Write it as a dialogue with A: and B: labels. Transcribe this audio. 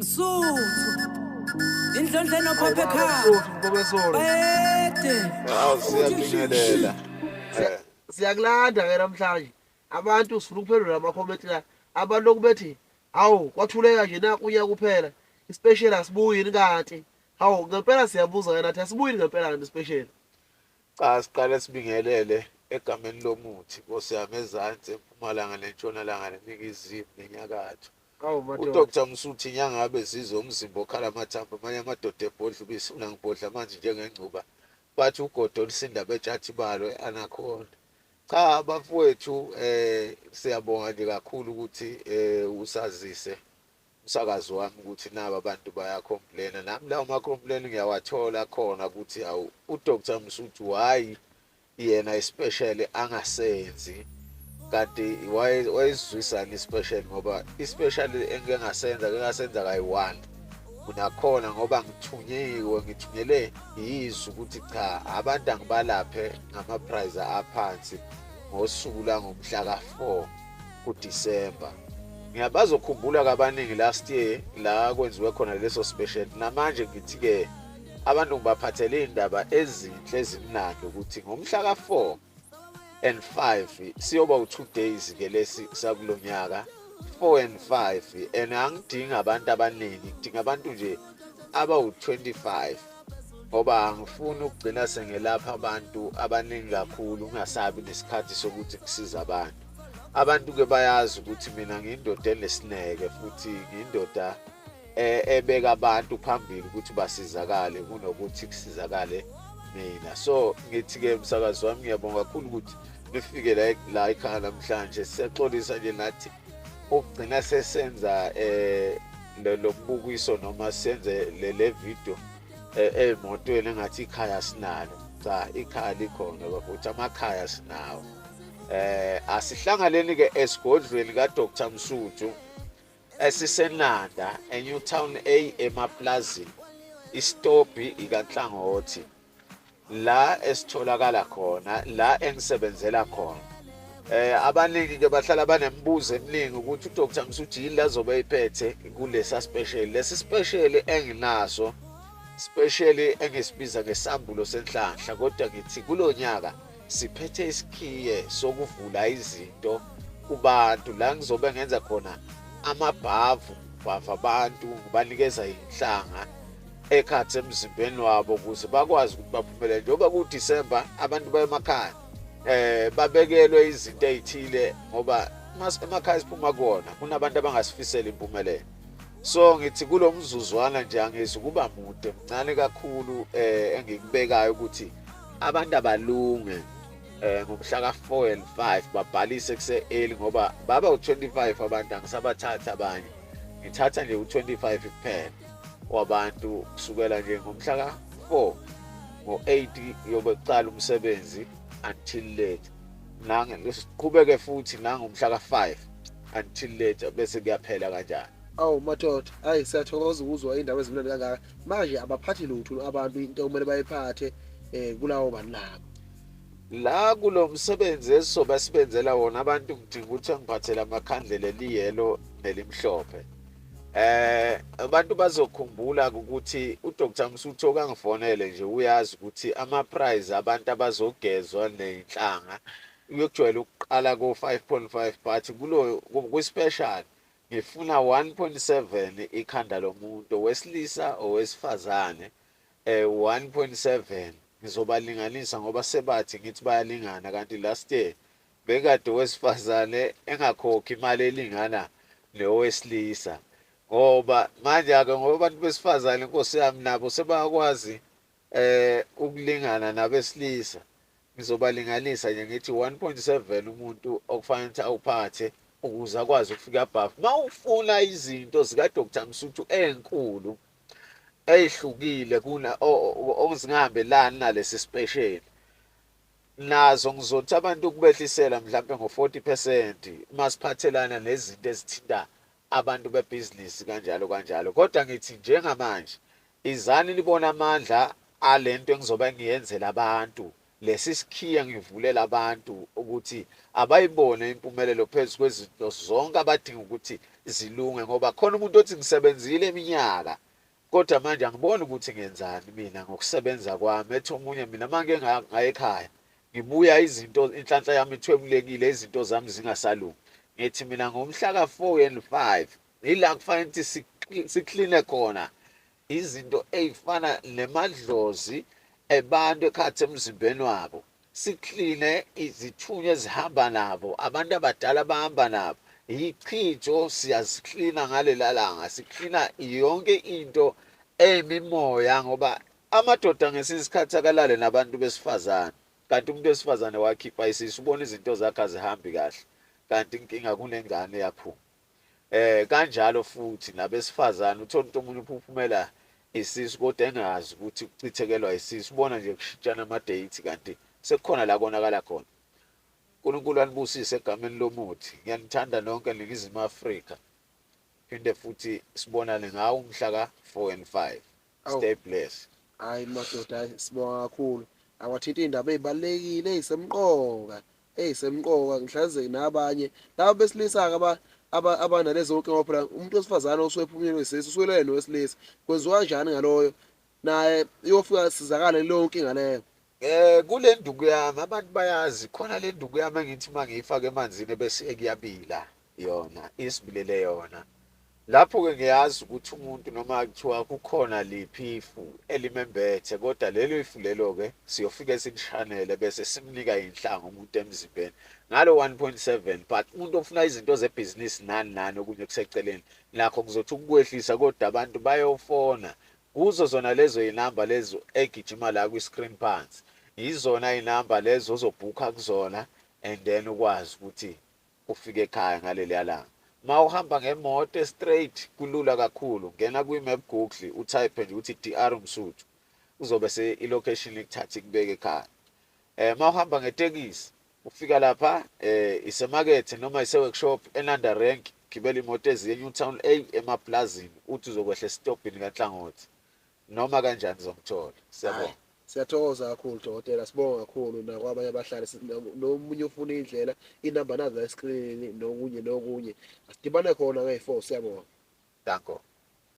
A: Msuthu indlondlo enophapha ekhaya.
B: Msuthu Mgomezulu.
A: Bayede.
C: Hawu, siyabingelela.
B: Siyakulanda ke namhlanje. Abantu sifuna ukuphendula ama-comment la. Abantu lokhu bethi hawu, kwathuleka nje naku unyaka kuphela. Ispecial asibuyini kanti? Hawu, ngempela siyabuza ke nathi, asibuyini ngempela kanti ispecial?
C: Cha, siqale sibingelele egameni lomuthi, Nkosi yami, ezansi, empumalanga, nentshonalanga, neningizimu, nenyakatho.
B: Hawu madoda.
C: UDr Msuthu, inyangabe zizwe, umzimba okhala amathambo, amanye amadoda ebhodla ubisi, mina ngibhodla amanzi njengengcuba. Bathi ugodo olusinda betshathi balo e-anaconda. Cha bafowethu, siyabonga nje kakhulu ukuthi usazise umsakazi wami ukuthi naba abantu bayacomplaina. Nami lawo ma-complain ngiyawathola khona ukuthi awu, uDr Msuthu why yena especially angasenzi kanti wayezwisani special, ngoba ispecial engike ngasenza, ngike ngasenza kayi-one nakhona, ngoba ngithunyiwe, ngithunyele yizwi ukuthi cha, abantu angibalaphe ngama-price aphansi ngosuku langomhla ka-4 kuDisemba. Ngiyabazokhumbula kabaningi last year la kwenziwe khona leso special. Namanje ngithi-ke abantu ngibaphathele iy'ndaba ezinhle ezimnandi ukuthi ngomhla ka-4 and 5 siyoba u-2 days ke lesi sakulo nyaka, 4 and 5, and angidingi abantu abaningi, ngidinga abantu nje abawu-25, ngoba angifuni ukugcina sengelapha abantu abaningi kakhulu, ngingasabi nesikhathi sokuthi ngisize abantu. Abantu-ke bayazi ukuthi mina ngiyindoda enesineke futhi ngiyindoda ebeka abantu phambili ukuthi basizakale kunokuthi kusizakale mina. So ngithi-ke msakazi wami, ngiyabonga kakhulu ukuthi nifike la ekhaya namhlanje. Siyaxolisa nje nathi ukugcina sesenza lo mbukiso noma senze le video ey'motweni engathi ikhaya sinalo. Cha, ikhaya likhona bafowethu, amakhaya sinawo. Asihlanganeni ke esigodlweni kaDr Msuthu esiseNanda, eNewtown A, emaplazini, isitobhi ikanhlangothi la esitholakala khona, la engisebenzela khona. Abaningi ke bahlala banemibuzo eminingi ukuthi uDr Msuthu yini lazobe eyiphethe kulesa special. Lesi special enginaso, special engisibiza ngesambulo senhlanhla, kodwa ngithi kulonyaka siphethe isikhiye sokuvula izinto kubantu, la ngizobe ngenza khona amabhavu, bhava abantu, ngibanikeza inhlanga ekhathi emzimbeni wabo ukuze bakwazi ukuthi baphumelele. Njengoba kuDisemba abantu baye emakhaya, babekelwe izinto ezithile, ngoba emakhaya siphuma kuwona kunabantu abangasifisela impumelelo. So ngithi kulo mzuzwana nje angizwi kuba mude, mncane kakhulu engikubekayo ukuthi abantu abalunge ngomhla ka-4 and 5 babhalise kuse early, ngoba baba u-25 abantu, angisabathatha abanye, ngithatha nje u-25 kuphela wabantu kusukela nje ngomhla ka-4, ngo-8 yobe kuqala umsebenzi until late, nange siqhubeke futhi nangomhla ka-5 until late, bese kuyaphela kanjalo.
B: Awu madoda, hayi, siyathokoza ukuzwa iy'ndaba ezimnandi kangaka. Manje abaphathi lutho abantu, into okumele bayiphathe kulawo bantu labo?
C: La kulo msebenzi esizobe sibenzela wona abantu, ngidinga ukuthi angiphathele amakhandlela eliyelo nelimhlophe. Abantu bazokhumbula ukuthi uDr Msuthu okangifonele nje uyazi ukuthi ama price abantu abazogezwa nezinhlanga uyokujwayela ukuqala ko 5.5, but kulo ku special ngifuna 1.7 ikhanda lomuntu owesilisa, owesifazane, 1.7 ngizobalinganisa, ngoba sebathi ngithi bayalingana, kanti last year bekade owesifazane engakhokhi imali elingana neyowesilisa, ngoba manje ake ngoba abantu besifazane, inkosi yami, nabo sebayakwazi ukulingana nabesilisa. Ngizobalinganisa nje ngithi 1.7 umuntu okufanele ukuthi awuphathe ukuze akwazi ukufika above. Mawufuna izinto zika Dr Msuthu enkulu ezihlukile kuna okuzingahambelani nalesi special, nazo ngizothi abantu ukubehlisela mhlambe ngo-40% masiphathelana nezinto ezithinta abantu bebhizinisi kanjalo kanjalo. Kodwa ngithi njengamanje izani nibone amandla alento engizobe ngiyenzela abantu. Lesi sikhiya ngivulela abantu ukuthi abayibone impumelelo phezu kwezinto zonke abadinga ukuthi zilunge, ngoba khona umuntu othi ngisebenzile iminyaka kodwa manje angiboni ukuthi ngenzani mina ngokusebenza kwami. Ethi omunye mina manje ngaye ekhaya ngibuya izinto, inhlanhla yami ithwebulekile, izinto zami zingasalungi. Ngithi mina ngomhla ka-4 and 5 ila kufanele ukuthi sikline khona izinto ey'fana nemadlozi ebantu ekhathi emzimbeni wabo, sikline izithunywa ezihamba nabo, abantu abadala abahamba nabo, yichitho siyaziklina ngalela langa, siklina yonke into eyimimoya, ngoba amadoda ngesinye isikhathi akalale nabantu besifazane, kanti umuntu wesifazane wakhipha isisu, ubona izinto zakhe azihambi kahle, kanti inkinga kunengane yaphuma. Kanjalo futhi nabesifazane, uthola ukuthi omunye uphuphumela isisu kodwa engazi ukuthi ukuchithekelwa isisu, ubona nje kushintshana ama-date kanti sekukhona la konakala khona. uNkulunkulu anibusise egameni lomuthi. Ngiyanithanda nonke Ningizimu Afrika. Phinde futhi sibonane ngawo umhla ka-4 and 5. Stay blessed.
B: Hayi madoda, hayi sibonga kakhulu. Awathinta iy'ndaba ey'balulekile ey'semqoka, ey'semqoka ngihlazeke nabanye laba besilisa-ke abanalezo nkinga, phela umuntu wesifazane osuke ephunyelwe isisu usuke nowesilisa, kwenziwa kanjani ngaloyo naye iyofika sizakale leyo nkinga leyo?
C: Kule nduku yami abantu bayazi khona le nduku yami engithi uma ngiyifake emanzini bese kuyabila yona, isibilele yona. Lapho-ke ngiyazi ukuthi umuntu noma kuthiwa kukhona liphi ifu elimembethe, kodwa lelo ifu lelo-ke siyofike silishanele bese simnika inhlanga umuntu emzimbeni ngalo 1.7. But umuntu ofuna izinto zebhizinisi nani nani okunye kuseceleni nakho kuzothi ukukwehlisa, kodwa abantu bayofona kuzo zona lezo inamba lezo egijima la kwi-screen phansi, yizona inamba lezo ozobhukha kuzona and then ukwazi ukuthi ufike ekhaya ngaleliya langa. Ma uhamba ngemoto straight kulula kakhulu, ngena kwi-map Google utype nje ukuthi DR Msuthu, uzobe se i-location ikuthatha ikubeke ekhaya. Ma uhamba ngetekisi ufika lapha isemakethe noma ise-workshop eNanda Rank, gibela imoto eziye eNewtown A emaplazini, uthi uzokwehla esitobhini kaNhlangothi, noma kanjani uzongithola. Siyabonga.
B: Siyathokoza kakhulu dokotela, sibonga kakhulu nakwabanye abahlali, nomunye ufuna indlela, inamba nazo la eskrinini nokunye nokunye. Asidibane khona ngeyi-4, siyabonga.
C: Danko.